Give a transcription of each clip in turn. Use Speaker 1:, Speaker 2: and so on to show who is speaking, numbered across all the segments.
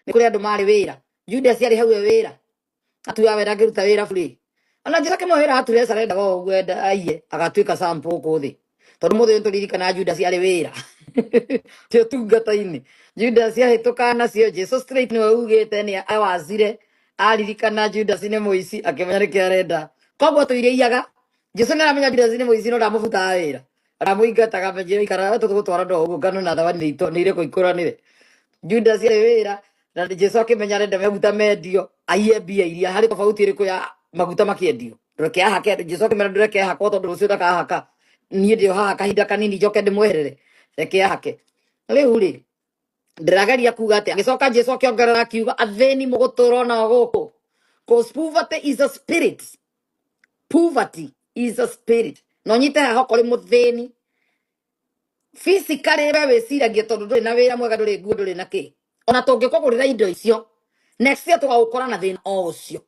Speaker 1: Nĩ kũrĩ andũ marĩ wĩra. Judas arĩ hau e wĩra, atuaga wĩra akĩruta wĩra free. Ona Jesu akĩmũhe wĩra ature arendaga o ũguo enda aiye agatuĩka sample gũkũ thĩ, tondũ mũthĩ ũyũ tũririkana Judas arĩ wĩra ti ũtungata-inĩ. Judas ahĩtũkaga nacio Jesu straight, nĩwe ugĩte nĩ awacire aririkana Judas nĩ mũici, akĩmenya nĩkĩ arenda, koguo tũireiyaga. Jesu nĩ aramenya Judas nĩ mũici, no ndamũbutaga wĩra, aramũingataga menjira ikara tũgũtwara ndo ũguo ngano na thabani nĩ irĩkũ ikũranĩre. Judas arĩ wĩra na Jesu akĩmenya arenda maguta mendio aiye mbia iria. Harĩ tofauti ĩrĩkũ ya maguta makĩendio? Ndũreke ahake. Jesu akĩmera ndũreke ahakwo, tondũ rũciũ ndakahaka, niĩ ndĩ o haha kahinda kanini njoke ndĩmweherere, reke ahake rĩu rĩ. Ndĩrageria kuga atĩ agĩcoka Jesu akĩongerera akiuga, athĩni mũgũtũrwo nao gũkũ, 'cause poverty is a spirit. Poverty is a spirit. No nyite haha, okorwo ũrĩ mũthĩni physically, we wĩciragia tondũ ndũrĩ na wĩra mwega, ndũrĩ nguo, ndũrĩ na kĩ, ona tũngĩkũgũrĩra indo icio, next year tũgagũkora na thĩna o ũcio.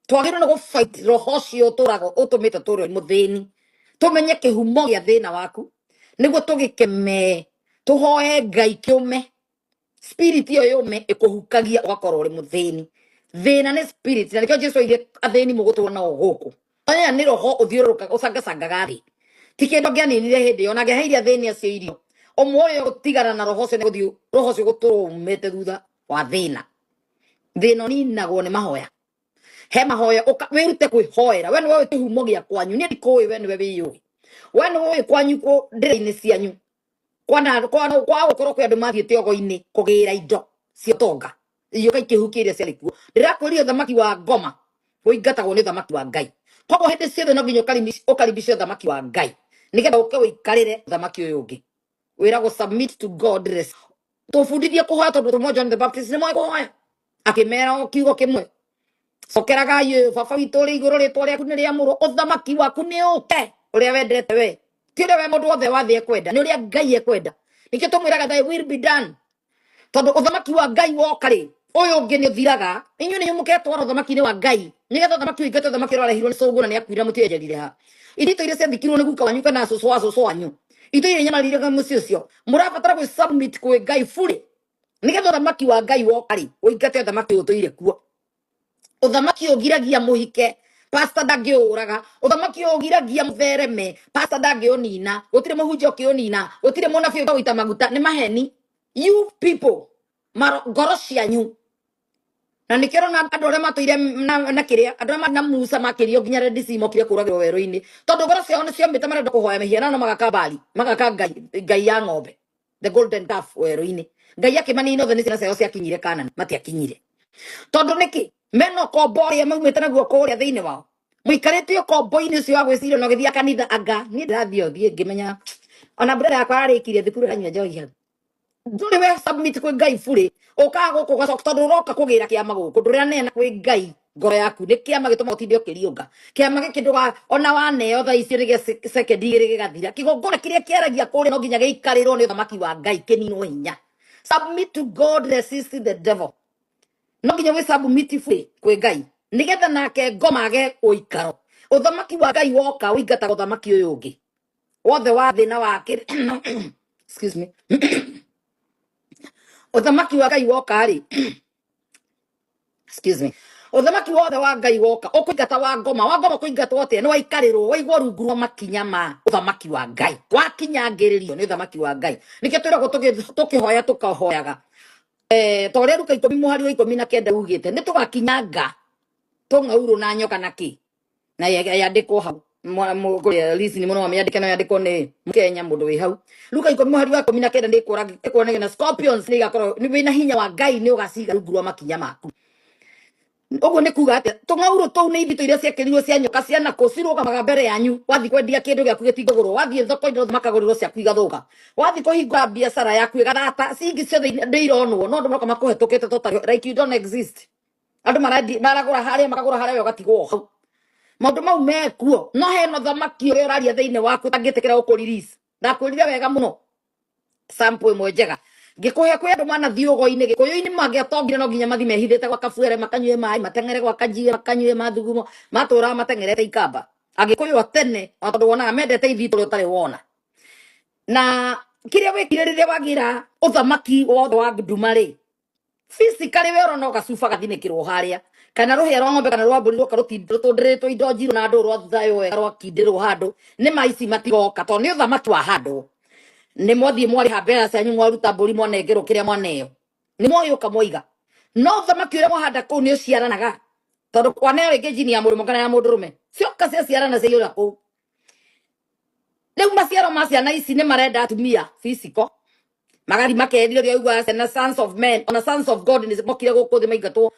Speaker 1: Twagĩrĩirwo nĩ gũfight roho ũcio ũtũraga ũtũmĩte tũrĩ mũthĩni, tũmenye kĩhumo gĩa thĩna waku nĩguo tũgĩkemee, tũhoe Ngai kĩũme, spirit ĩyo yũme ĩkũhukagia ũgakorwo ũrĩ mũthĩni. Thĩna nĩ spirit, na nĩkĩo Jesu oigire athĩni mũgũtũra nao gũkũ. Aya nĩ roho ũthiũrũrũkaga ũcangacangaga thĩ, ti kĩndũ angĩaninire hĩndĩ ĩyo na angĩaheire athĩni acio irio. Ũmwe ũrĩa ũgũtigana na roho ũcio nĩ gũthiĩ, roho ũcio ũgũtũrwo umĩte thutha wa thĩna. Thĩna ũninagwo nĩ mahoya. He mahoya wĩrute kwĩhoera. We nĩwe ũĩ kĩhumo gĩa kwanyu, niĩ ndikũĩ. We nĩwe wĩyũĩ, we nĩwe ũĩ kwanyu kũ ndĩra-inĩ cianyu kwana kwana kwa gũkorwo kwĩ andũ mathiĩte ogo-inĩ kũgĩra indo cia ũtonga, iũka ikĩhukia iria ciarĩ kuo. Ndĩrakwĩrire ũthamaki wa ngoma ũingatagwo nĩ ũthamaki wa Ngai. Koguo hĩndĩ ciothe no nginya ũkaribishe ũthamaki wa Ngai nĩgetha ũke ũikarĩre ũthamaki ũyũ ũngĩ. Wĩragwo submit to God. Tũbundithie kũhoya, tondũ tũmwe John the Baptist nĩ moĩ kũhoya, akĩmera o kiugo kĩmwe, cokeragai ũyũ: Baba witũ ũrĩ igũrũ, rĩtwa rĩaku nĩ rĩamũrwo, ũthamaki waku nĩ ũke, ũrĩa wendete we, ti ũrĩa we mũndũ wothe wa thĩ ekwenda, nĩ ũrĩa Ngai ekwenda. Nĩkĩo tũmwĩraga, "Thy will be done," tondũ ũthamaki wa Ngai woka rĩ, ũyũ ũngĩ nĩ ũthiraga. Inyuĩ nĩ mũketwara ũthamaki-inĩ wa Ngai nĩgetha ũthamaki ũingate ũthamaki ũrĩa warehirwo nĩ cũngũ na nĩ akuire mũtienjerire ha. Ithito iria ciathikirwo nĩ guka wanyu kana cũcũ wa cũcũ wanyu, ito iria nyamarire mũciĩ ũcio, mũrabatara gwĩ submit kwĩ Ngai fully nĩgetha ũthamaki wa Ngai woka rĩ, ũingate ũthamaki ũyũ ũtũire kuo. Ũthamaki ũgiragia mũhike, pastor ndangĩũraga. Ũthamaki ũgiragia mũthereme, pastor ndangĩũnina. Gũtirĩ mũhunjia ũkĩũnina, gũtirĩ mũnabii ũgũita maguta. Nĩ maheni. You people maro, ngoro cianyu na nĩkĩo ũrona andũ arĩa matũire na kĩrĩa andũ arĩa marĩ na Musa makĩrio nginya Red Sea, mokire kũragĩrwo werũ-inĩ tondũ ngoro ciao nĩ ciomĩte. Marenda kũhoya mĩhianano, magaka Bali, magaka ngai, ngai ya ng'ombe, the golden calf, werũ-inĩ. Ngai akĩmanina othe, nĩ ciana ciao ciakinyire Kanani, matiakinyire. Tondũ nĩkĩ? Mena ũkombo ũrĩa maumĩte naguo kũrĩa thĩinĩ wao, mũikarĩte ũkombo-inĩ ũcio wa gwĩciria na ũgĩthiĩ kanitha. Anga niĩ ndĩrathiĩ o thiĩ ngĩmenya ona mbura yakwa yarĩkirie thukuru, ĩranyua njohi hau. Ndũrĩ we submit kwĩ Ngai fully. Ũkaga gũkũ ũgacoka tondũ ũroka kũgĩra kĩama gũkũ, ndũrĩranena kwĩ Ngai. Ngoro yaku nĩ kĩama gĩtũmaga ũtinde ũkĩriũnga kĩama gĩkĩ. Ndũga ona waneo thaa icio nĩ gĩa second igĩrĩ gĩgathira. Kĩgongona kĩrĩa kĩaragia kũrĩa no nginya gĩikarĩrwo nĩ ũthamaki wa Ngai, kĩninwo hinya. Submit to God, resist the devil. No nginya wĩ submit fully kwĩ Ngai nĩgetha nake ngoma age ũikaro. Ũthamaki wa Ngai woka ũingataga ũthamaki ũyũ ũngĩ wothe wa thĩ na wa excuse me, ũthamaki wa Ngai woka rĩ, excuse me, ũthamaki wothe wa Ngai woka ũkũingata wa ngoma. Wa ngoma kũingatwo atĩa? Nĩ waikarĩrwo, waigwo rungu rwa makinya ma ũthamaki wa Ngai, wakinyangĩrĩrio nĩ ũthamaki wa Ngai. Nĩkĩo twĩragwo tũkĩhoya tũkahoyaga ta ũrĩa Luka 10 mũhari wa 19 ugĩte, nĩ tũgakinyanga tũng'aurũ na nyoka na kĩ na yandĩkwo hau. Kũrĩa list nĩ mũno mamĩandĩke, no yandĩkwo nĩ Kenya mũndũ wĩ hau. Luka 10 mũhari wa 19 nĩ ĩkuonania na scorpions nĩ igakorwo nĩ wĩna hinya wa Ngai, nĩ ũgaciga rungu rwa makinya maku. Ũguo nĩ kuga atĩa? Tũng'aurũ tũu nĩ ithito iria ciakĩrirwo cia nyoka cia nakũ cirũgamaga mbere yanyu. Wathiĩ kwendia kĩndũ gĩaku gĩtingũgũrwo, wathiĩ thoko indo makagũrĩrwo ciaku igathũka, wathiĩ kũhingũra biacara yaku ĩgathata, cingi ciothe nĩ ironwo, no andũ maroka makũhetũkĩte totally like you don't exist. Andũ maragũra harĩa, makagũra harĩa, we ũgatigwo hau. Maũndũ mau mekuo, no hena ũthamaki ũrĩa ũraria thĩinĩ waku ũtangĩtĩkĩra gũkũ release. Ndakwĩrire wega mũno, sample ĩmwe njega ngĩkũhe, kwĩ andũ manathiĩ ũgo-inĩ Gĩkũyũ-inĩ mangĩatongire no nginya mathi mehithĩte gwa kabuere makanyue maĩ, mateng'ere gwa kanjie makanyue mathugumo, matũraga mateng'erete ikamba. Agĩkũyũ a tene, o tondũ wonaga mendete ithitũ ũrĩa ũtarĩ wona na kĩrĩa wĩkire rĩrĩa wagĩra ũthamaki wothe wa nduma rĩ. Physically we ũrona gacuba gathinĩkĩrwo harĩa, kana rũhĩa rwa ng'ombe kana rwa mbũri rwoka rũtũndĩrĩtwo indo njirũ na ndũũ rwathaywo wega rwakindĩrwo handũ, nĩ ma ici matigoka tondũ nĩ ũthamaki wa handũ. Nĩ mwathiĩ mwarĩha mbeca cianyu, mwaruta mbũri, mwanengerwo kĩrĩa mwaneo, nĩ mwoyũka mwaiga. No ũthamaki ũrĩa mwahanda kũu nĩ ũciaranaga, tondũ kwaneo rĩngĩ njini ya mũrũme kana ya mũndũrũme cioka ciaciarana ciaiyũra kũu. Rĩu maciaro ma ciana ici nĩ marenda atumia physical, magathi makerirĩria ũigua ciana sons of men ona sons of God nĩ mokire gũkũ thĩ maingatwo.